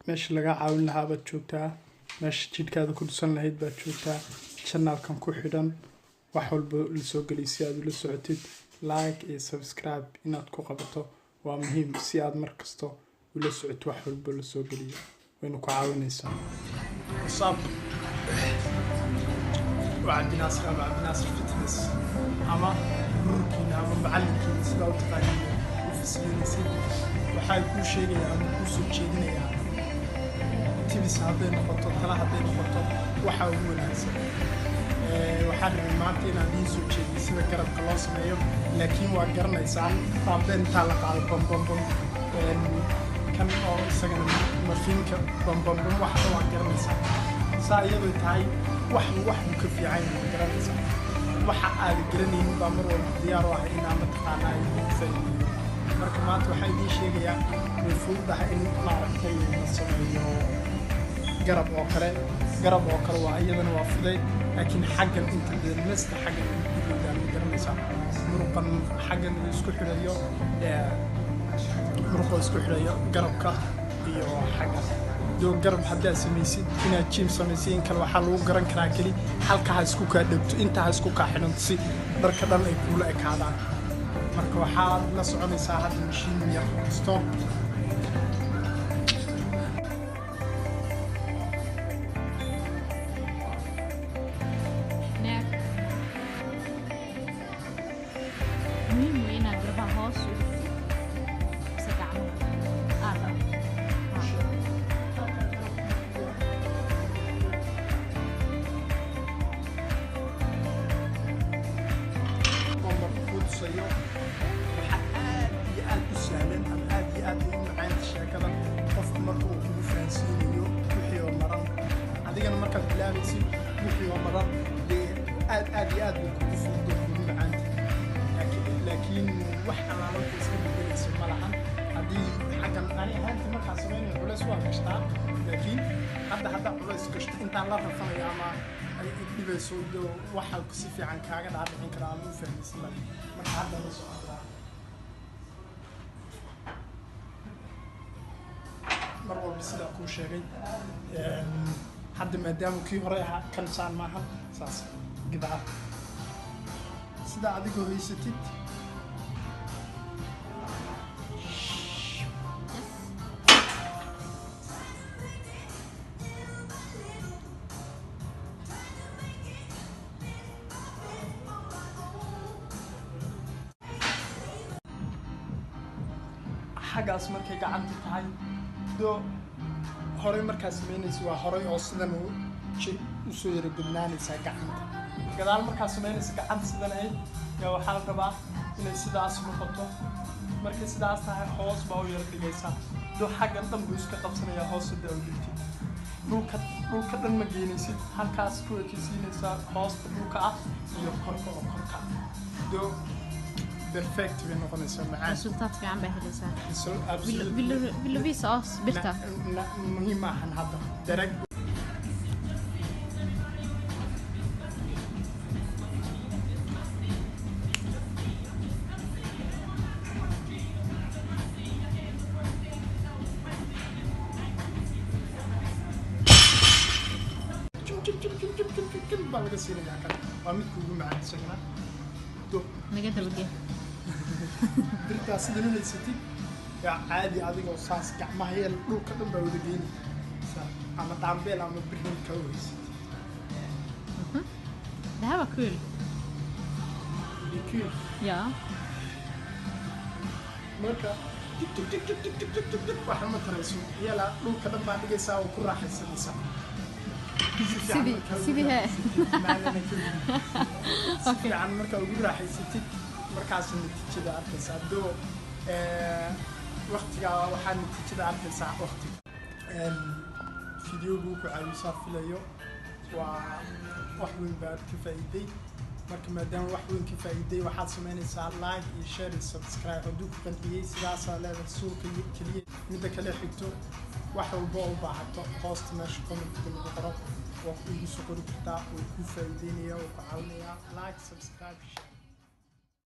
Meesha lagaa caawin lahaa baad joogtaa, meesha jidhkaada ku dhisan lahayd baad joogtaa. Channelkan ku xidhan, wax walba la soo geliy si aad ula socotid. Like iyo subscribe inaad ku qabato waa muhiim si aad mar kasto ula socoto wax walba la soo geliyo, wayna ku caawinaysaa. What's up? Waa Cabdinaasir ama Cabdinaasir Fitness ama gururkiina ama macalinkiina, sidaa u taqaaniin u faslinaysid. Waxaa kuu sheegayaa ama kuu soo jeedinayaa tips hadday noqoto, tala hadday noqoto, waxa ugu wanaagsan. Waxaan rabay maanta inaan idiin soo jeediyo sida garabka loo sameeyo, laakiin waa garanaysaan dumbbell intaa la qaado, bam bam bam, kan oo isagana mafiinka, bam bam bam, wax waa garanaysaa. Saa iyadoo tahay, wax wax buu ka fiican yahay, ma garanaysaa. Waxa aada garanaynin baa mar walba diyaar u ah inaan mataqaanaa idin faa'iideeyo. Marka maanta waxaan idiin sheegayaa way fududahay in maaragtay la sameeyo garab oo kale. Garab oo kale waa iyadana waa fudayd, laakiin xaggan inta mesta xaggan ilowdaa, ma garanaysaa, muruqan xaggan uu isku xidhayo, muruqa isku xidhayo garabka iyo xaggan. Doo garab haddaad samaysid, inaad gym samaysid in kale waxaa lagu garan karaa keli halka ha isku kaa dhegto, inta ha isku kaa xidhanto, si dharka dhan ay kuula ekaadaan. Marka waxaad la soconaysaa hadda mashiin yar. Stop. Neef. Muhiim wey inaad garbaha hoos u dhigtid mise gacmaha aad. Oo marka kuu tusayo, waxaa aad iyo aad u sahlan ama aad iyo aad ugu macaanta sheekada qofku marka uu kugu fahansiinayo wixii oo maran. Adigana markaad bilaabaysid wixii oo maran, dee aad aad iyo aad buu kugu fududo, kugu macaanta. Laakiin wax allaala waxay iska bedelayso ma lahan. Haddii xaggan ani ahaantii markaan samaynayo culays waa gashtaa, laakiin hadda haddaa culays gashto intaan la rafanayo ama ay dhibayso, do waxa si fiican kaaga dhaadhicin karaa ama u fahmaysa male. Marka hadda la socdaa mar walba sidaa kuu sheegay. Hadda maadaama kii hore ahaa kan saan maahan, saas gidaar sida adigoo haysatid. Yes. Xaggaas markay gacanta tahay, do horey markaa samaynaysa waa horey oo sidan u usoo yara gudnaanaysaa gacanta. Gadaal markaa samaynaysa, gacanta sidan ahayd yaa waxaa la rabaa inay sidaas noqoto. Markay sidaas tahay, hoos baa u yara dhigaysaa. Do xaggan dhan buu iska qabsanayaa. Hoos hadaa u dhigtid, dhulka dhulka dhan ma geenaysid, halkaas ku ekeysiinaysaa, hoosta dhulka ah iyo korka oo korka. Do perfect bay noqonaysaa, macaan. Resultaat fiican baa helaysaa. So, absolutely. Vill du visa oss birta? Muhiim maahan hadda darag. Jum, jum, jum, jum, jum, jum, jum, jum baa laga siinayaa. Kan waa midka ugu macaan isagana. Do Naga dabagee. Birtaa sidan u haysatid yaa caadi, adigoo saas gacmaha yeel, dhulka dhan baa wada geeni. Ama dumbbell ama birnin ka u haysatid. Det här var kul. Det är kul. Ja. Marka tig tig tig tig tig tig tig tig tig waxa ma tarayso, yala dhulka dhan baa dhigaysaa oo ku raaxaysanaysaa. Si fiican markaa ugu Sidii hee? raaxaysatid, macnana ka weyn. Si fiican markaa ugu raaxaysatid, markaas natiijada arkaysaa. Doo waqtigaa waxaa natiijada arkaysaa waqtiga. Videogu ku caawisaa filayo, waa wax weyn baad ka faa'iiday. Marka maadaama wax weyn ka faa'iiday, waxaad samaynaysaa like iyo share iyo subscribe hadduu ku qanciyey. Sidaasaa leedahay suulka iyo keliya. Midda kale xigto, wax walba oo u baahato, hoosta meesha commentiga lagu qoro waa ku igu soo qori kartaa, wuu kuu faa'iideynaya, wuu ku caawinayaa. Like, subscribe, share.